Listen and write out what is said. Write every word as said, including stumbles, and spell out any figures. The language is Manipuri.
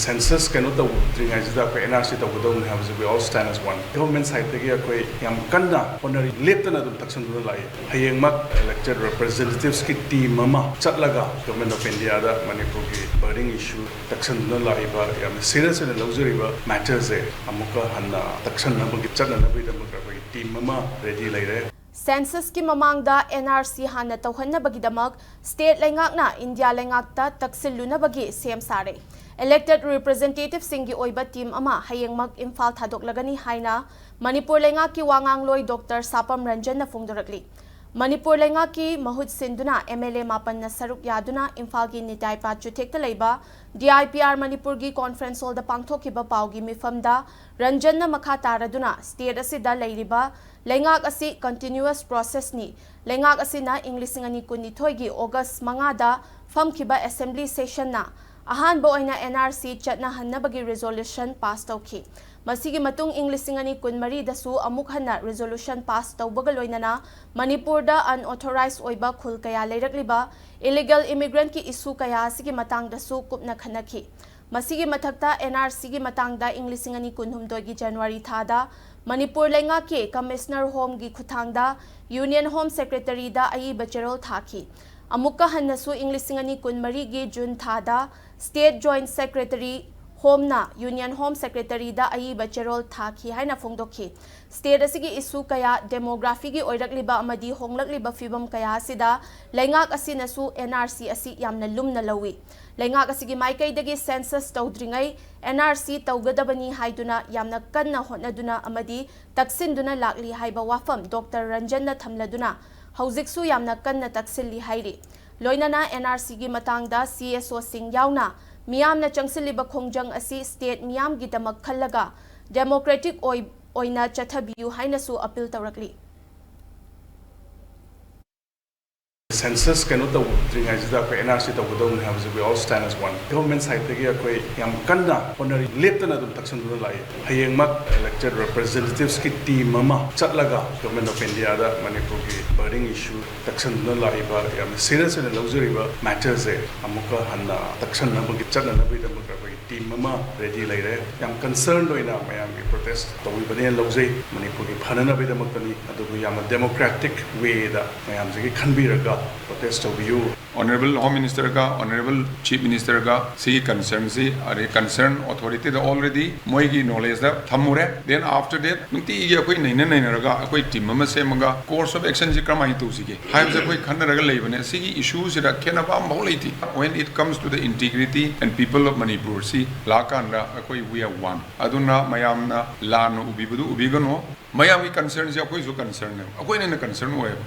Census ꯀꯩꯅꯣ ꯇꯧꯗ꯭ꯔꯤꯉꯩꯁꯤꯗ ꯑꯩꯈꯣꯏ N R C ꯇꯧꯒꯗꯧꯕꯅꯤ ꯍꯥꯏꯕꯁꯤ we all stand as one. Government sideꯇꯒꯤ ꯑꯩꯈꯣꯏ ꯌꯥꯝ ꯀꯟꯅ ꯍꯣꯠꯅꯔꯤ, ꯂꯦꯞꯇꯅ ꯑꯗꯨꯝ ꯇꯛꯁꯟꯗꯨꯅ ꯂꯥꯛꯏ꯫ ꯍꯌꯦꯡꯃꯛ elected representatives ꯀꯤ team ꯑꯃ ꯆꯠꯂꯒ Government of India ꯗ ꯃꯅꯤꯄꯨꯔꯒꯤ burning issue, ꯇꯛꯁꯟꯗꯨꯅ ꯂꯥꯛꯏꯕ, ꯌꯥꯝꯅ serious ꯑꯣꯏꯅ ꯂꯧꯖꯔꯤꯕ matter ꯁꯦ ꯑꯃꯨꯛꯀ ꯍꯟꯅ ꯇꯛꯁꯟꯅꯕꯒꯤ, ꯆꯠꯅꯅꯕꯒꯤꯗꯃꯛ ꯑꯩꯈꯣꯏꯒꯤ team ꯑꯃ ready ꯂꯩꯔꯦ꯫ Census ꯀꯤ ꯃꯃꯥꯡꯗ N R C ꯍꯥꯟꯅ ꯇꯧꯍꯟꯅꯕꯒꯤꯗꯃꯛ state ꯂꯩꯉꯥꯛꯅ ꯏꯟꯗꯤꯌꯥ ꯂꯩꯉꯥꯛꯇ ꯇꯛꯁꯤꯜꯂꯨꯅꯕꯒꯤ ꯁꯦꯝ ꯁꯥꯔꯦ꯫ Elected representative ꯁꯤꯡꯒꯤ ꯑꯣꯏꯕ team ꯑꯃ ꯍꯌꯦꯡꯃꯛ ꯏꯝꯐꯥꯜ ꯊꯥꯗꯣꯛꯂꯒꯅꯤ ꯍꯥꯏꯅ ꯃꯅꯤꯄꯨꯔ ꯂꯩꯉꯥꯛꯀꯤ ꯋꯥꯉꯥꯡꯂꯣꯏ Doctor ꯁꯥꯄꯝ ꯔꯟꯖꯟꯅ ꯐꯣꯡꯗꯣꯔꯛꯂꯤ꯫ ꯃꯅꯤꯄꯨꯔ ꯂꯩꯉꯥꯛꯀꯤ ꯃꯍꯨꯠ ꯁꯤꯟꯗꯨꯅ M L A ꯃꯥꯄꯟꯅ ꯁꯔꯨꯛ ꯌꯥꯗꯨꯅ ꯏꯝꯐꯥꯜꯒꯤ ꯅꯤꯇꯥꯏ ꯄꯥꯠ ꯆꯨꯊꯦꯛꯇ ꯂꯩꯕ D I P R ꯃꯅꯤꯄꯨꯔꯒꯤ conference hall ꯗ ꯄꯥꯡꯊꯣꯛꯈꯤꯕ ꯄꯥꯎꯒꯤ ꯃꯤꯐꯝꯗ ꯔꯟꯖꯟꯅ ꯃꯈꯥ ꯇꯥꯔꯗꯨꯅ state ꯑꯁꯤꯗ ꯂꯩꯔꯤꯕ ꯂꯩꯉꯥꯛ ꯑꯁꯤ continuous process ꯅꯤ꯫ ꯂꯩꯉꯥꯛ ꯑꯁꯤꯅ ꯏꯪ ꯂꯤꯁꯤꯡ ꯑꯅꯤ ꯀꯨꯟꯅꯤꯊꯣꯏꯒꯤ August ꯃꯉꯥꯗ ꯐꯝꯈꯤꯕ assembly session ꯅ ꯑꯍꯥꯟꯕ ꯑꯣꯏꯅ N R C ꯆꯠꯅꯍꯟꯅꯕꯒꯤ resolution pass ꯇꯧꯈꯤ꯫ ꯃꯁꯤꯒꯤ ꯃꯇꯨꯡ ꯏꯪ ꯂꯤꯁꯤꯡ ꯑꯅꯤ ꯀꯨꯟꯃꯔꯤꯗꯁꯨ ꯑꯃꯨꯛ ꯍꯟꯅ resolution pass ꯇꯧꯕꯒ ꯂꯣꯏꯅꯅ ꯃꯅꯤꯄꯨꯔꯗ unauthorized ꯑꯣꯏꯕ ꯈꯨꯜ ꯀꯌꯥ ꯂꯩꯔꯛꯂꯤꯕ illegal immigrant ꯀꯤ issue ꯀꯌꯥ ꯑꯁꯤꯒꯤ ꯃꯇꯥꯡꯗꯁꯨ ꯀꯨꯞꯅ ꯈꯟꯅꯈꯤ꯫ ꯃꯁꯤꯒꯤ ꯃꯊꯛꯇ N R C ꯒꯤ ꯃꯇꯥꯡꯗ ꯏꯪ ꯂꯤꯁꯤꯡ ꯑꯅꯤ ꯀꯨꯟꯍꯨꯝꯗꯣꯏꯒꯤ January ꯊꯥꯗ ꯃꯅꯤꯄꯨꯔ ꯂꯩꯉꯥꯛꯀꯤ Commissioner Home ꯒꯤ ꯈꯨꯠꯊꯥꯡꯗ Union Home Secretary ꯗ ꯑꯏꯕ ꯆꯦꯔꯣꯜ ꯊꯥꯈꯤ꯫ ꯑꯃꯨꯛꯀ ꯍꯟꯅꯁꯨ ꯏꯪ ꯂꯤꯁꯤꯡ ꯑꯅꯤ ꯀꯨꯟꯃꯔꯤꯒꯤ June ꯊꯥꯗ State Joint Secretary Home ꯅ Union Home Secretary ꯗ ꯑꯏꯕ ꯆꯦꯔꯣꯜ ꯊꯥꯈꯤ ꯍꯥꯏꯅ ꯐꯣꯡꯗꯣꯛꯈꯤ꯫ State ꯑꯁꯤꯒꯤ issue ꯀꯌꯥ, demography ꯒꯤ ꯑꯣꯏꯔꯛꯂꯤꯕ ꯑꯃꯗꯤ ꯍꯣꯡꯂꯛꯂꯤꯕ ꯐꯤꯕꯝ ꯀꯌꯥ ꯑꯁꯤꯗ ꯂꯩꯉꯥꯛ ꯑꯁꯤꯅꯁꯨ N R C ꯑꯁꯤ ꯌꯥꯝꯅ ꯂꯨꯝꯅ ꯂꯧꯏ꯫ ꯂꯩꯉꯥꯛ ꯑꯁꯤꯒꯤ ꯃꯥꯏꯀꯩꯗꯒꯤ census ꯇꯧꯗ꯭ꯔꯤꯉꯩ N R C ꯇꯧꯒꯗꯕꯅꯤ ꯍꯥꯏꯗꯨꯅ ꯌꯥꯝꯅ ꯀꯟꯅ ꯍꯣꯠꯅꯗꯨꯅ ꯑꯃꯗꯤ ꯇꯛꯁꯤꯟꯗꯨꯅ ꯂꯥꯛꯂꯤ ꯍꯥꯏꯕ ꯋꯥꯐꯝ Doctor ꯔꯟꯖꯟꯅ ꯊꯝꯂꯗꯨꯅ ꯍꯧꯖꯤꯛꯁꯨ ꯌꯥꯝꯅ ꯀꯟꯅ ꯇꯛꯁꯤꯜꯂꯤ ꯍꯥꯏꯔꯤ꯫ ꯂꯣꯏꯅꯅ N R C ꯒꯤ ꯃꯇꯥꯡꯗ C S O ꯁꯤꯡ ꯌꯥꯎꯅ ꯃꯤꯌꯥꯝꯅ ꯆꯪꯁꯤꯜꯂꯤꯕ ꯈꯣꯡꯖꯪ ꯑꯁꯤ state ꯃꯤꯌꯥꯝꯒꯤꯗꯃꯛ ꯈꯜꯂꯒ democratic ꯑꯣꯏ-, ꯑꯣꯏꯅ ꯆꯠꯊꯕꯤꯌꯨ ꯍꯥꯏꯅꯁꯨ appeal ꯇꯧꯔꯛꯂꯤ꯫ Census ꯀꯩꯅꯣ ꯇꯧꯗ꯭ꯔꯤꯉꯩꯁꯤꯗ ꯑꯩꯈꯣꯏ N R C ꯇꯧꯒꯗꯧꯅꯤ ꯍꯥꯏꯕꯁꯤ we all stand as one. Government sideꯇꯒꯤ ꯑꯩꯈꯣꯏ ꯌꯥꯝ ꯀꯟꯅ ꯍꯣꯠꯅꯔꯤ, ꯂꯦꯞꯇꯅ ꯑꯗꯨꯝ ꯇꯛꯁꯟꯗꯨꯅ ꯂꯥꯛꯏ꯫ ꯍꯌꯦꯡꯃꯛ elected representativeꯀꯤ team ꯑꯃ ꯆꯠꯂꯒ Government of Indiaꯗ ꯃꯅꯤꯄꯨꯔꯒꯤ burning issue, ꯇꯛꯁꯟꯗꯨꯅ ꯂꯥꯛꯏꯕ, ꯌꯥꯝꯅ serious ꯑꯣꯏꯅ ꯂꯧꯖꯔꯤꯕ matterꯁꯦ ꯑꯃꯨꯛꯀ ꯍꯟꯅ ꯇꯛꯁꯟꯅꯕꯒꯤ ꯆꯠꯅꯅꯕꯒꯤꯗꯃꯛꯇ ꯑꯩꯈꯣꯏꯒꯤ team ꯑꯃ ready ꯂꯩꯔꯦ꯫ ꯌꯥꯝ concerned ꯑꯣꯏꯅ ꯃꯌꯥꯝꯒꯤ protest ꯇꯧꯕꯤꯕꯅꯦꯅ ꯂꯧꯖꯩ꯫ ꯃꯅꯤꯄꯨꯔꯒꯤ ꯐꯅꯅꯕꯒꯤꯗꯃꯛꯇꯅꯤ꯫ ꯑꯗꯨꯕꯨ ꯌꯥꯝꯅ democratic wayꯗ ꯃꯌꯥꯝꯁꯤꯒꯤ ꯈꯟꯕꯤꯔꯒ protest ꯇꯧꯕꯤꯌꯨ꯫ Honourable Home Ministerꯒ Honourable Chief Ministerꯒ ꯁꯤꯒꯤ concernꯁꯤ, ꯑꯗꯩ concern authorityꯗ already ꯃꯣꯏꯒꯤ knowledgeꯗ ꯊꯝꯃꯨꯔꯦ꯫ Then after that, ꯅꯨꯡꯇꯤꯒꯤ ꯑꯩꯈꯣꯏ ꯅꯩꯅ ꯅꯩꯅꯔꯒ ꯑꯩꯈꯣꯏ team ꯑꯃ ꯁꯦꯝꯃꯒ course of actionꯁꯤ ꯀꯔꯝꯍꯥꯏꯅ ꯇꯧꯁꯤꯒꯦ ꯍꯥꯏꯕꯁꯦ ꯑꯩꯈꯣꯏ ꯈꯟꯅꯔꯒ ꯂꯩꯕꯅꯦ꯫ ꯁꯤꯒꯤ issueꯁꯤꯗ ꯈꯦꯠꯅꯕ ꯑꯃꯐꯥꯎ ꯂꯩꯇꯦ꯫ When it comes to the integrity and people of Manipur ꯁꯤ ꯂꯥꯛꯀꯥꯟꯗ ꯑꯩꯈꯣꯏ we are one꯫ ꯑꯗꯨꯅ ꯃꯌꯥꯝꯅ ꯂꯥꯟꯅ ꯎꯕꯤꯕꯗꯨ ꯎꯕꯤꯒꯅꯨ꯫ ꯃꯌꯥꯝꯒꯤ concernꯁꯦ ꯑꯩꯈꯣꯏꯁꯨ concernꯅꯦꯕ, ꯑꯩꯈꯣꯏꯅ ꯍꯦꯟꯅ concern ꯑꯣꯏꯌꯦꯕ꯫